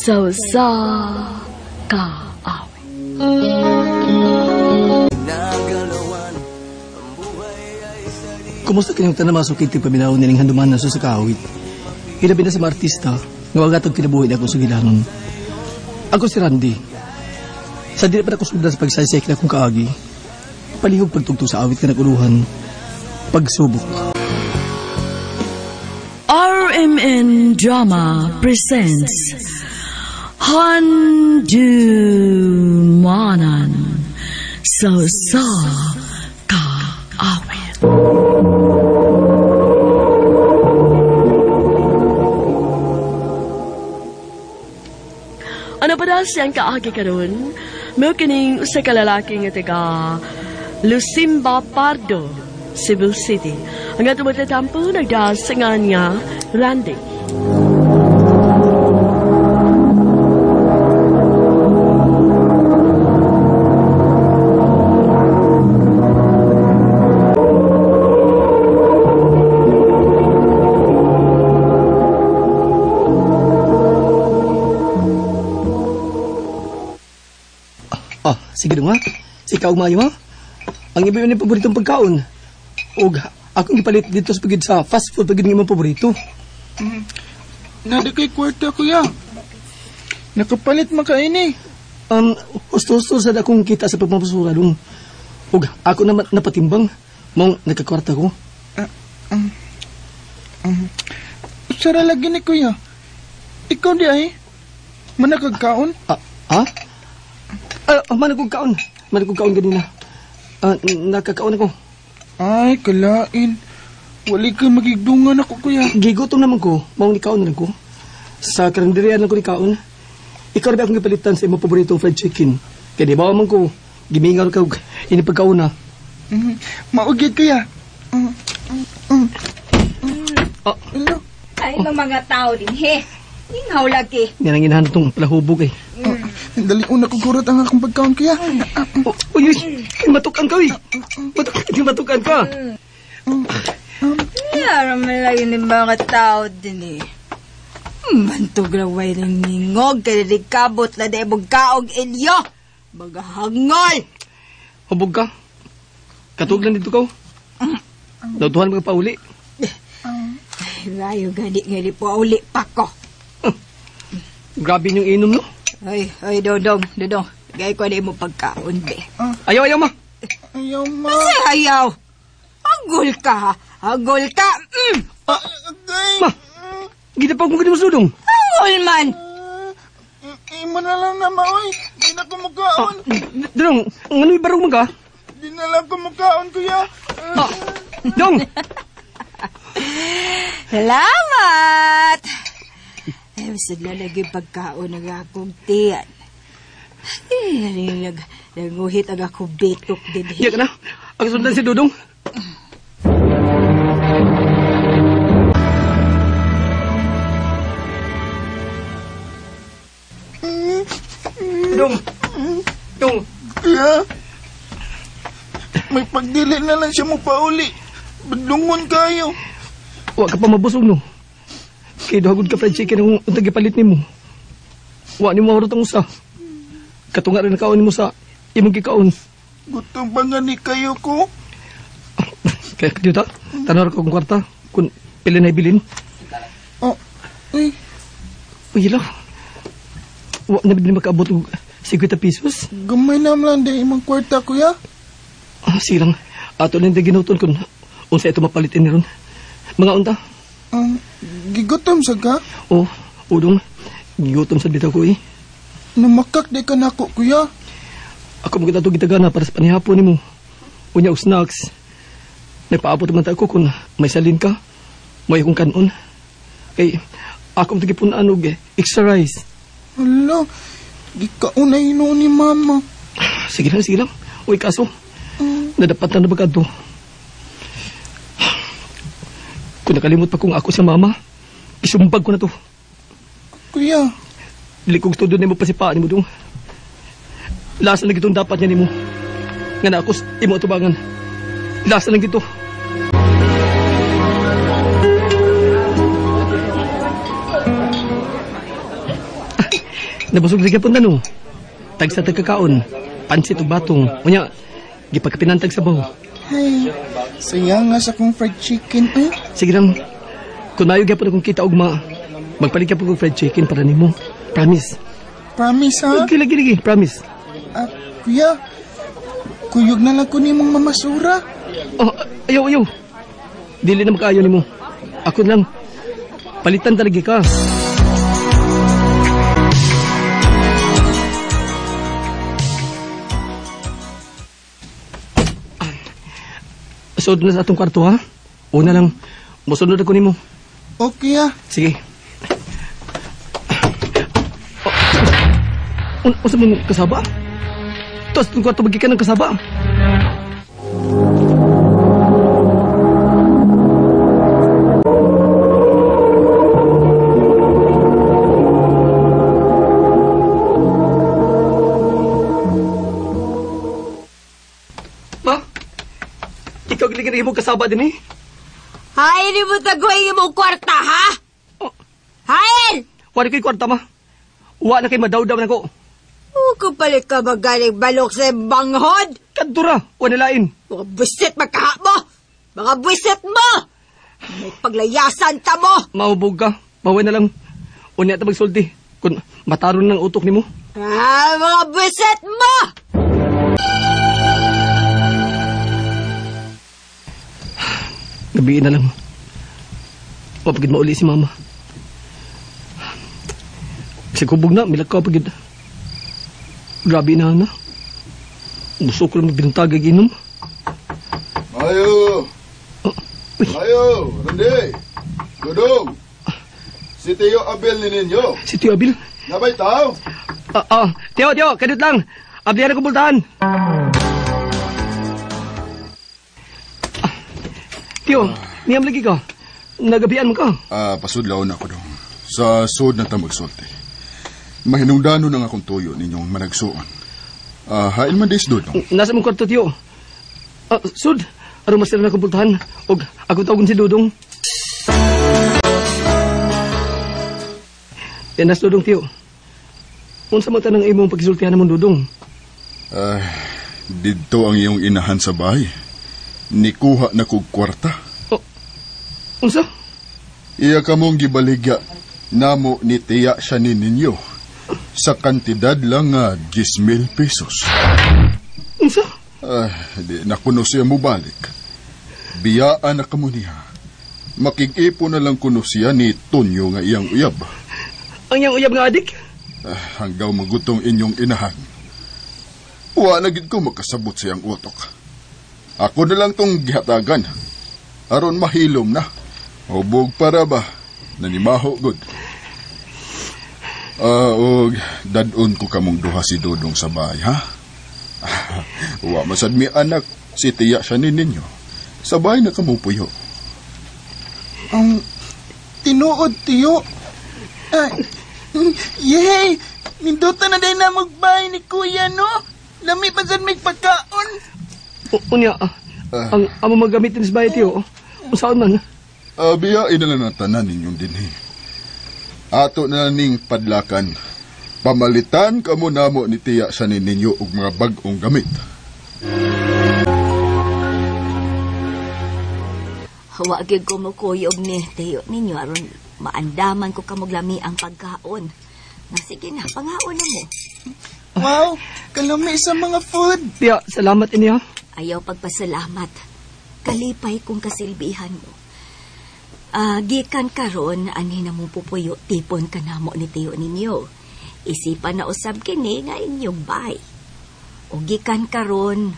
Sa usa ka awit. Kumusta kanyang tanama sa kitig paminaw nining handumanan sa kaawit? Hilabi na sa mga artista, nga wagatog kinabuhi na akong sugilanon. Ako si Randy. Sa di pa na ako sundan sa pagsaysay na akong kaagi, palihog pagtugtog sa awit nga naguluhan, pagsubok. RMN Drama presents Handumanan sa usa ka awit. Ano pa daw siyang kaagi karon? Mao kining usa ka lalaki nga taga Lucimba Pardo, Cebu City. Ang atong magtatampo nagdasangan nga Randy. Ah, sige dong ha. Si ikaw mayo ha. Ang iba yun yung paboritong pagkaon. Og akong gipalit dito sa pagid sa fast food pagid ng imong paborito. Nada kay kwarta kuya. Nakapalit man kaini. Husto-husto sad akong kita sa pagmapasura dong. Og ako na napatimbang mong nagkakwarta ko. Sara lagi ni kuya. Ikaw di ay manakagkaon? Ah, ha? Managugkaon. Managugkaon ganina. Nakakaon ako. Ay, kalain. Wali ka magigdungan ako, kuya. Gigutom naman ko. Maong nikaon na lang ko. Sa karanderian lang ko nikaon. Ikaw na ba akong gipalitan sa imong paboritong fried chicken? Kaya di ba man ko, gimingaw ka og inipagkaon na. Maugid, kuya. Ah. Hello. Ay, mga tao din, he. Ingaw lagi. Yan ang inahan itong palahubog eh. Dali una kong kurot ang akong pagkaon, kuya. Oh, uy, uy, matukan ka, uy. Matukan ka. Yara man lagi ni mga tao din eh. Bantog raway ng ningog, kaya di kabot na di kaog ilyo. Magahangol. Hubog ka. Katuglan dito ka. Dautuhan mga pauli. Ay, rayo gani nga di po uli pa ko. Grabe niyong inom, no? Ay, ay, Dodong, Dodong. Gaya ko na mo pagkaon, be. Ayaw, ayaw, ma. Ayaw, ma. Kasi ayaw. Agol ka, ha? Agol ka. Ma, gita pa akong ganun sudong. Agol man. Imo na lang na, ma, oy. Di na kumukaon. Dodong, ano yung barong mo ka? Di na lang kumukaon, kuya. Dong! Salamat! Ay, basta lalagay pagkaon ng akong tiyan. Ay, naguhit ang akong betok din. Iya ka na. Ang sundan si Dudong. Dudong! Dudong! Kuya, may pagdili na lang siya mo pauli. Badlungon kayo. Wa ka pa mabusog, no? Kay duhagod ka fried chicken ang untag gipalit nimo. Wa nimo mahurot ang usa. Katunga rin nakaon nimo sa imong gikaon. Gutom ba nga ni kayo ko? Kaya dito, tanaw ko kung kwarta kung pila na ibilin. Oh, uy. Uy, ila. Wa na bidin makaabot og 50 pesos. Gamay na lang din imong kwarta, kuya. Ah, silang. Ato lang din ginuton kung unsa ito mapalitin ni ron. Mga unta. Gigutom sa ka? Oh, udong. Gigutom sa bitaw ko eh. Namakak di ka nako, kuya. Ako magkita ito gitagana para sa panihapon nimo. Unya og snacks. Nagpaabot man ta ako kung may salin ka. May akong kanon. Kay ako magtigipunan og extra rice. Hala, gikaon na hinuon ni mama. Sige lang, sige lang. Uy, kaso, nadapat na ba to? Kung nakalimot pa kung ako sa mama, isumbag ko na to. Kuya. Dili kong todo nimo pasipaan nimo dong. Lasa lang itong dapat niya nimo. Nga na ako imo atubangan. Lasa lang dito. Nabusog lagi po na no. Tagsa tagkakaon. Pansit ug batong. Unya, gipagkapinantag sa baw. Hey, saya nga sa kong fried chicken eh. Sige lang. Kung mayo gyapon akong kita ugma, magpalit ka po kong fried chicken para nimo. Promise. Promise ha? Okay, lagi lagi. Promise. Ah, kuya, kuyog na lang ko nimong mamasura. Oh, ayaw, ayaw. Dili na magkaayo nimo. Ako lang. Palitan talaga ka. Sud na sa atong kwarto, ha? Una lang, musunod ako nimo. Okay, ah. Sige. Oh, unsa man kasaba? Tos, itong kwarto magikan ng kasaba. Ma? Ikaw giligin mo kasaba din eh. Hain mo tagoy mo kwarta, ha? Oh. Hain! Wala ko'y kwarta, ma. Wa na kay madawdaw na ko. O, kapalit ka magaling balok sa banghod! Kadura, wa na lain. Mga buwisit magkaha mo! Mga buwisit mo! May paglayasan ta mo! Mahubog ka. Maway na lang. Unya ta magsulti. Kung mataron ng utok nimo. Ah, mga buwisit mo! Gabiin na lang. Mapagid mauli si mama. Kasi kubog na, milakaw pagid. Grabe na na. Gusto ko lang magbintag ag inom. Ayo! Oh, uy. Ayo, Randy! Dudong! Si Tio Abel ni ninyo. Si Tio Abel? Nabay tao? Tio, Tio, kadut lang. Ablihan ako bultahan. Tio, niyam lagi ka. Nagabian mo ka. Pasudlaw na ako dong. Sa sud na ta magsulti. Mahinungdanon ang akong tuyo ninyong managsuon. Hain man dis dudong. Nasa mong kwarto, Tio. Sud, aron masira na akong bultahan. Og ako tawagon si Dudong. Yan nas Dudong, Tio. Unsa man tanang imong pagsultihan namong Dudong? Didto ang iyong inahan sa bahay. Nikuha na kog kwarta. Oh, unsa? Iya kamong gibaligya namo ni tiya siya ni ninyo sa kantidad lang nga 10,000 pesos. Unsa? Di na kuno siya mubalik. Biyaan na kamo niya. Makig-ipo na lang kuno siya ni Tonyo nga iyang uyab. Ang iyang uyab nga adik? Hanggaw magutong inyong inahan. Wa na gid ko makasabot siyang utok. Ako na lang tong gihatagan. Aron mahilom na. Hubog para ba? Nanimaho gud. Og dadon ko kamong duha si Dudong sa bahay, ha? Wa masad mi anak, si tiya siya ni ninyo. Sa bahay na kamo puyo. Ang tinuod, tiyo. Ay, yay! Ninduta na din na magbay ni Kuya, no? Lami pa sad may pagkaon. Unya, ang amo magamitin sa bahay, tiyo. Unsaon man? Biyain na lang ang tanan ninyong dinhi. Ato na ning padlakan. Pamalitan kamo namo ni tiya sa ninyo og mga bag-ong gamit. Wa gyud ko mokuyog ni tiyo ninyo aron maandaman ko kamuglami ang pagkaon. Na sige na, pangaon na mo. Wow, kalami sa mga food. Tiya, salamat ini ha. Ayaw pagpasalamat. Kalipay kong kasilbihan mo. Gikan karon ani na mo pupuyo tipon ka namo ni tiyo ninyo. Isipan na usab kini nga inyong bay. O gikan karon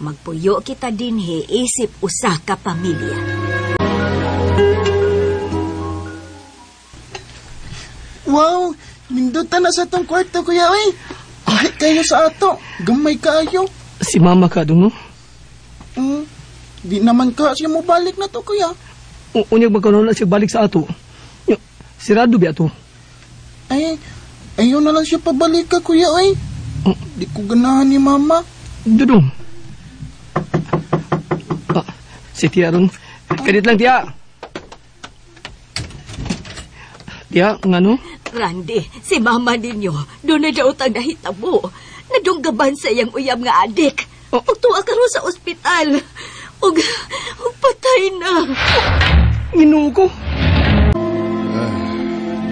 magpuyo kita dinhi isip usa ka pamilya. Wow, ninduta na sa tong kwarto kuya oy. Ay kayo sa ato, gamay kaayo. Si mama ka dong no? Di naman ka siya mo balik na to kuya. Unyag magkaroon na siya balik sa ato. Sirado biya to. Ay, ayaw na lang siya pabalik ka kuya oy. Di ko ganahan ni mama. Dudong. Si Tia ron. Kadit lang, Tia. Tia, ngano? Randy, si mama ninyo, doon na daw tang nahitabo. Nadunggaban sa iyang uyab nga adik. Oh. Ug tuwa karon sa ospital. Ug patay na. Ginoo ko.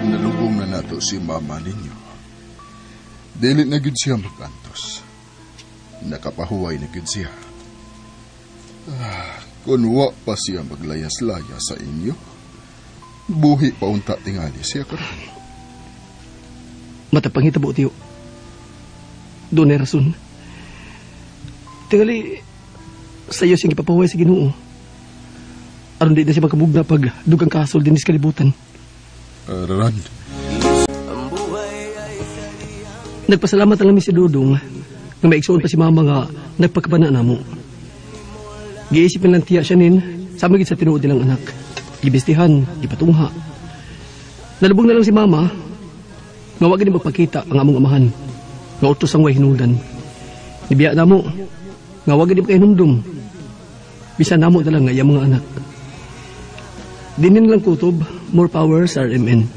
Nalubong na nato si mama ninyo. Dili na gyud siya makantos. Nakapahuway na gyud siya. Kung wa pa siya maglayas-laya sa inyo, buhi pa unta tingali siya karon. Matapang hitabo, tiyo. Doon ay rason. Tingali, sa iyo siyang ipapahuway sa Ginoo. Aron di na siya makabugna pag dugang kasol din sa kalibutan. Rand. Nagpasalamat na lang mi si Dudong nga maigsuon pa si mama nga nagpakabana namo. Giisip na lang tiya siya nin, sama gid sa tinuod nilang anak. Gibistihan, gipatungha. Nalubong na lang si mama, nga wa gid magpakita ang among amahan, nga utos ang way hinungdan. Nibiya namo, nga wa gid makahinumdum. Bisan namo na lang nga iyang mga anak. Dinin lang kutob, more power sa RMN.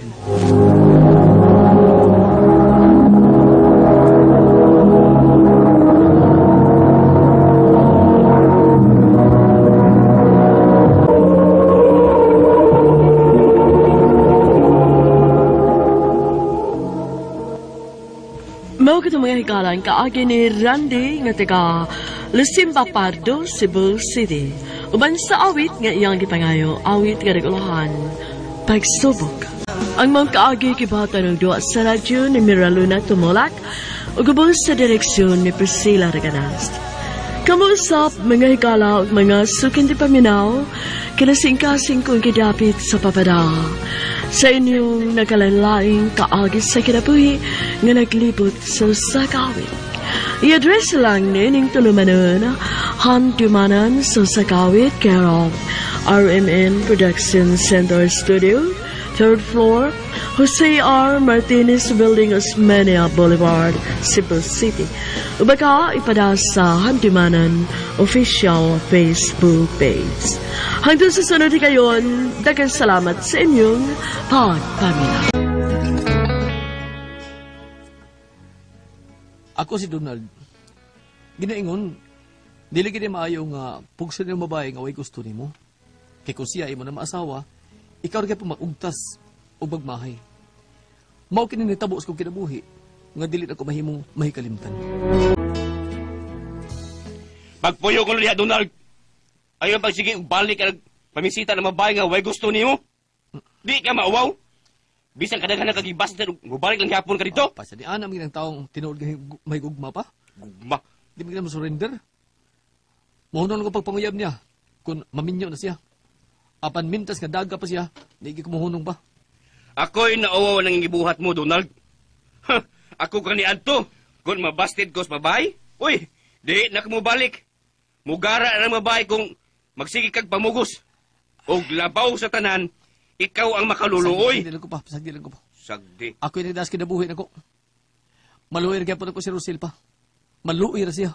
Mao kato mga hikalan kaagi ni Randy nga taga Lusimba Pardo, Cebu City. Uban sa awit nga iyang gipangayo, awit nga nagulahan, Pagsubok. Ang mga kaagi gibata ng duwa sa radyo ni Miraluna Tumulak ug ubos sa direksyon ni Priscilla Reganas. Kamusap mga higala ug mga sukin di paminaw, kinasingkasing kong gidapit sa papada. Sa inyong nagkalain-laing kaagi sa kinabuhi nga naglibot sa usa ka awit. I-address lang nining tulumanon, Handumanan sa usa ka awit, care of RMN Production Center Studio, 3rd floor, Jose R. Martinez Building, Osmeña Boulevard, Cebu City. Ubaka ipada sa Handumanan official Facebook page. Hanggang sa sunod kayon, daghang salamat sa inyong pagpaminaw. Ako si Donald. Ginaingon, dili gid maayo nga pugson ng babae nga way gusto nimo. Kay kung siya imo na maasawa, ikaw ra gyud magugtas o magmahay. Mao kini nitabo sa kong kinabuhi nga dili na ko mahimong mahikalimtan. Pagpuyo ko niya, Donald. Ayaw pagsige, balik ka pamisita ng babae nga way gusto nimo. Di ka mauwaw. Bisan kadaghan na kagibasta, mubalik lang gyapon ka dito. Oh, pasa ni Ana, ang taong tinuod nga may gugma pa. Gugma? Di mo gina surrender. Muhunon ko pagpanguyab niya kung maminyo na siya. Apan mintas nga daga pa siya, di ko muhunong pa. Ako'y nauwaw ng gibuhat mo, Donald. Ha, ako kaniadto. Kung mabasted ko sa babae, uy, di na ka mubalik. Mugara na babae kung magsige kag pamugos. Og labaw sa tanan, ikaw ang makaluluoy. Sagdi lang ko pa, sagdi lang ko pa. Sagdi. Ako'y nagdaas kinabuhi nako. Maluoy ra gyapon ako si Rosel pa. Maluoy ra siya.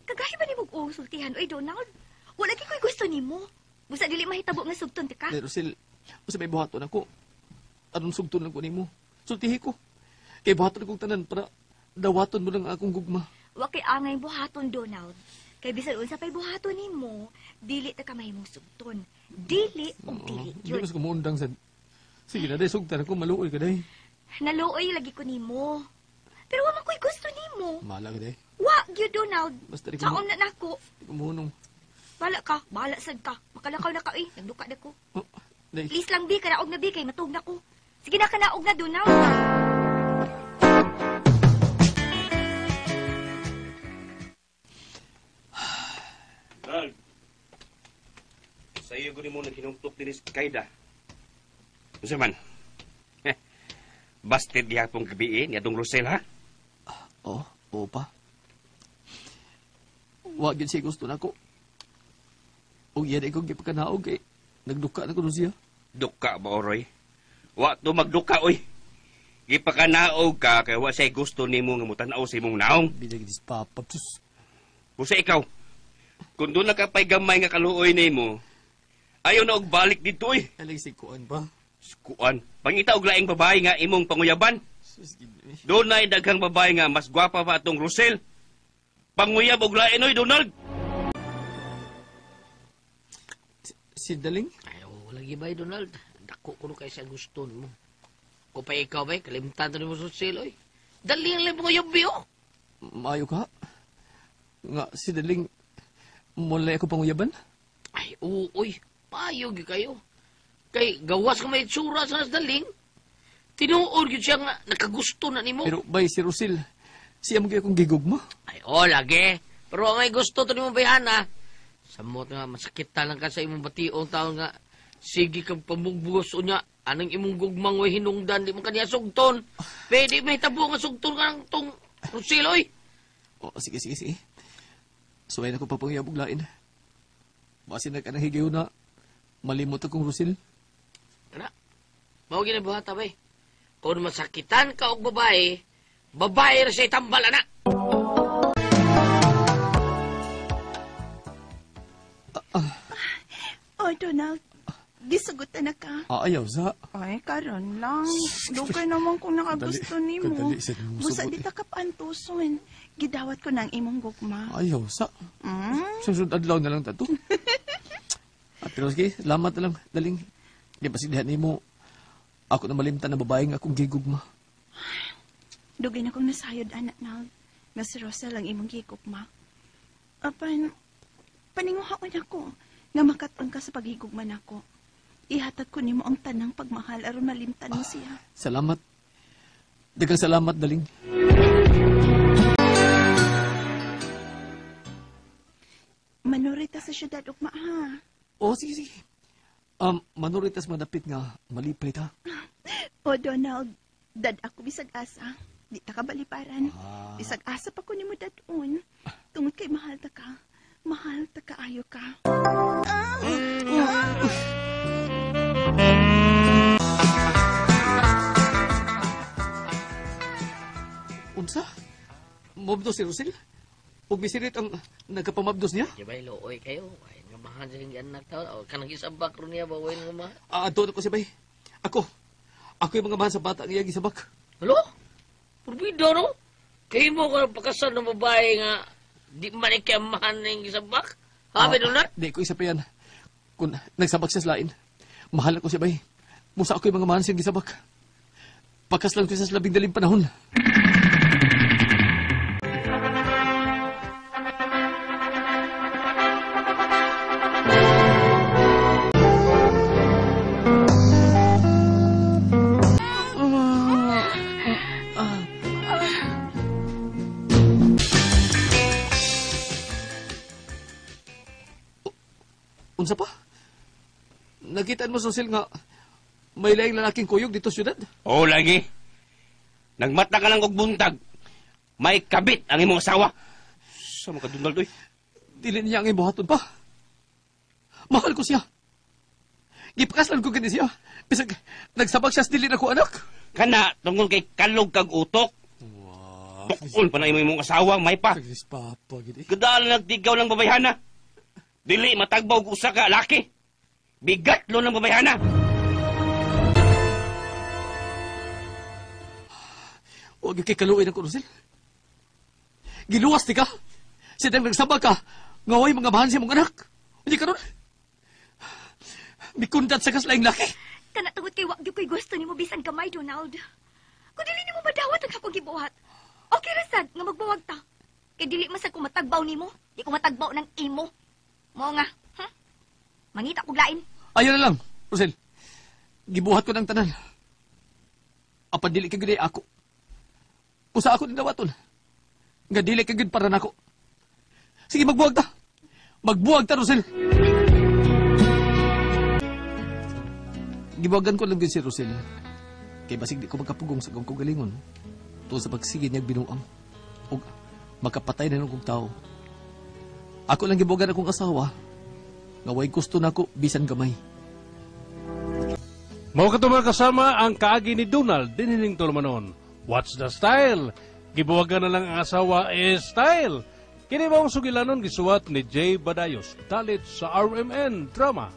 Kagahi ba nimo og sultihan oy Donald? Wala gyud ko'y gusto nimo. Busa dili mahitabo nga sugton ti ka. Dili, Rosel, usa may buhaton ako. Aron sugton lang ko nimo. Sultihi ko. Kay buhaton akong tanan para dawaton mo lang akong gugma. Wa kay angay buhaton, Donald. Kay bisan unsa pay buhaton nimo, dili ta ka mahimong sugton. Dili og dili Hindi yun. mas kumuundang sad. Sige na day, sugtan ako, maluoy ka day. Naluoy lagi ko nimo. Pero wa man ko'y gusto nimo. Mala ka day. Wa gyud, Donald. Basta di ko Saon na nako. Di ko muhunong. Bala ka, bahala sad ka. Makalakaw na ka eh, nagduka na ko. Oh, day. Please lang bi, kanaog na bi kay matug na ko. Sige na, kanaog na, Donald. Donald, sa iyo guni mo naghinumtok din sa Kaida. Unsa man? Busted gihapon gabi ni adong Rosel, ha? Oo, oo pa. Wa gyud siya gusto nako. Og iya ko gipakanaog kay nagduka na kuno siya. Duka ba, Oroy? Wa to magduka, oy. Gipakanaog ka kay wa siya gusto nimo nga mutan-aw sa imong naong. Bilag dis papa, sus. Busa ikaw, kung doon na ka pa'y gamay nga kaluoy nimo, Ayaw na og balik dito oy. Aling si Kuan ba? Kuan, pangita og laing babae nga imong panguyaban. Dunay daghang babae nga mas gwapa pa atong Rosel. Panguyab og lain oy, Donald. Si Daling? Ay, oh, lagi ba, Donald? Dako ko kay sa gusto mo. Kung pa ikaw ba, kalimtan na mo sa Rosel, oy. Daling lang mo yung biyo. Maayo ka? Nga, si Daling, mula ako panguyaban? Ay, oo, oy. Maayo gyud kayo. Kay gawas ka may itsura sa daling. Tinuod gyud siya nga nakagusto na nimo. Pero bay, si Rosel, siya mo akong gigugma. Ay, oh, lagi. Pero ang may gusto to nimo bayhana. Samot nga masakit ta lang ka sa imong bationg taon nga sige kang pamugbugos unya. Anong imong gugmang way hinungdan di mo kaniya sugton. Pwede may tabo nga sugton ka ng tong Rosel, oy. Oh, sige, sige, sige. Suway na ko papanguyab og lain. Basin na ka ng higayon na malimot akong Rosel. Ana, mao ginabuhat bay. Kung masakitan ka og babae, babae ra siya itambal, ana. Oh, Donald, gisugutan na ka. Ah, ayaw sa. Ay, karon lang. Dugay naman kung nakagusto nimo. Kadali, sa imong Busa sugot di eh. ta kapantuson. Gidawat ko ng imong gugma. Ayaw sa. Mm? Susunod adlaw na lang tato. Ah, pero sige, salamat na lang, Daling. Di ba sigdihan nimo, ako na malimtan na babae nga akong gigugma. Dugay na kong nasayod, anak na. Nga si Rosel ang imong gigugma. Apan, paninguhaon ako nga makat-on ka sa paghigugma nako. Ihatag ko nimo ang tanang pagmahal aron malimtan mo siya. Salamat. Daghang salamat, Daling. Manurita sa syudad ugma ha. Oh, sige, sige. Manuritas madapit nga malipay ta. O Donald, dad ako bisag asa. Di ta ka baliparan. Bisag asa pa ko nimo dadon. Tungod kay mahal ta ka. Mahal ta kaayo ka. Unsa? Mobdos si Rosel? Ug misirit ang nagkapamabdos niya? Di ba, looy kayo. Ay, nga mahan sa kanyang anak tao. O, kanang isabak ron niya ba, way nga mahan. Ah, adto na ko siya bay. Ako. Ako yung mga mahal sa bata nga iyang gisabak. Halo? Purbida, no? Kayo mo ka pakasal ng babae nga di man ikamahan ng isabak? Ha, ah, Donald? Di ko isa pa yan. Kung nagsabak siya sa lain, mahal ako siya bay. Musa ako yung mga mahal siyang gisabak. Pakas lang ko siya sa labing daling panahon. Unsa pa? Nakitaan mo, Sosil, nga may laing lalaking kuyog dito sa syudad? Oo, lagi. Nagmata ka lang og buntag. May kabit ang imong asawa. Sa mga Donald, oy. Dili niya ang ibuhaton pa. Mahal ko siya. Gipakaslan ko gani siya. Bisag nagsabak siya sa dili na ko anak. Kana, tungkol kay kalog kag utok. Wow. Tukol pa na imong asawa, may pa. Tagris papa, gidi. Kadaan nagtigaw ng babayhana. Dili matagbaw og usa ka laki. Bigat lo ng babayhana. Huwag kay kaluoy ng Rosel. Giluwas ti ka. Sidang nagsabak ka. Ngaway mga bahan sa imong anak. Hindi ka ron. Mikundat sa kaslaing laki. Kana tungod kay wa gyud ko'y gusto nimo bisan gamay, Donald. Kung dili nimo madawat ang akong gibuhat, okay ra sad nga magbuwag ta. Kay dili man sad ko matagbaw nimo, di ko matagbaw ng imo. Mao nga, ha? Mangita kog lain. Ayaw na lang, Rosel. Gibuhat ko ng tanan. Apan dili ka gid ako. Usa ako din dawaton. Nga dili ka gid para nako. Sige, magbuwag ta. Magbuwag ta, Rosel. Gibuwagan ko lang gid si Rosel. Kay basig di ko magkapugong sa akong kaugalingon. Tuod sa pagsige niyang binuang. Ug makapatay na nung kong tao. Ako lang gibuwagan akong asawa. Nga way gusto nako bisan gamay. Mao kato mga kasama ang kaagi ni Donald dinhining tulumanon. What's the style? Gibuwagan na lang ang asawa is style. Kini maong sugilanon gisuwat ni Jay Badayos dalit sa RMN Drama.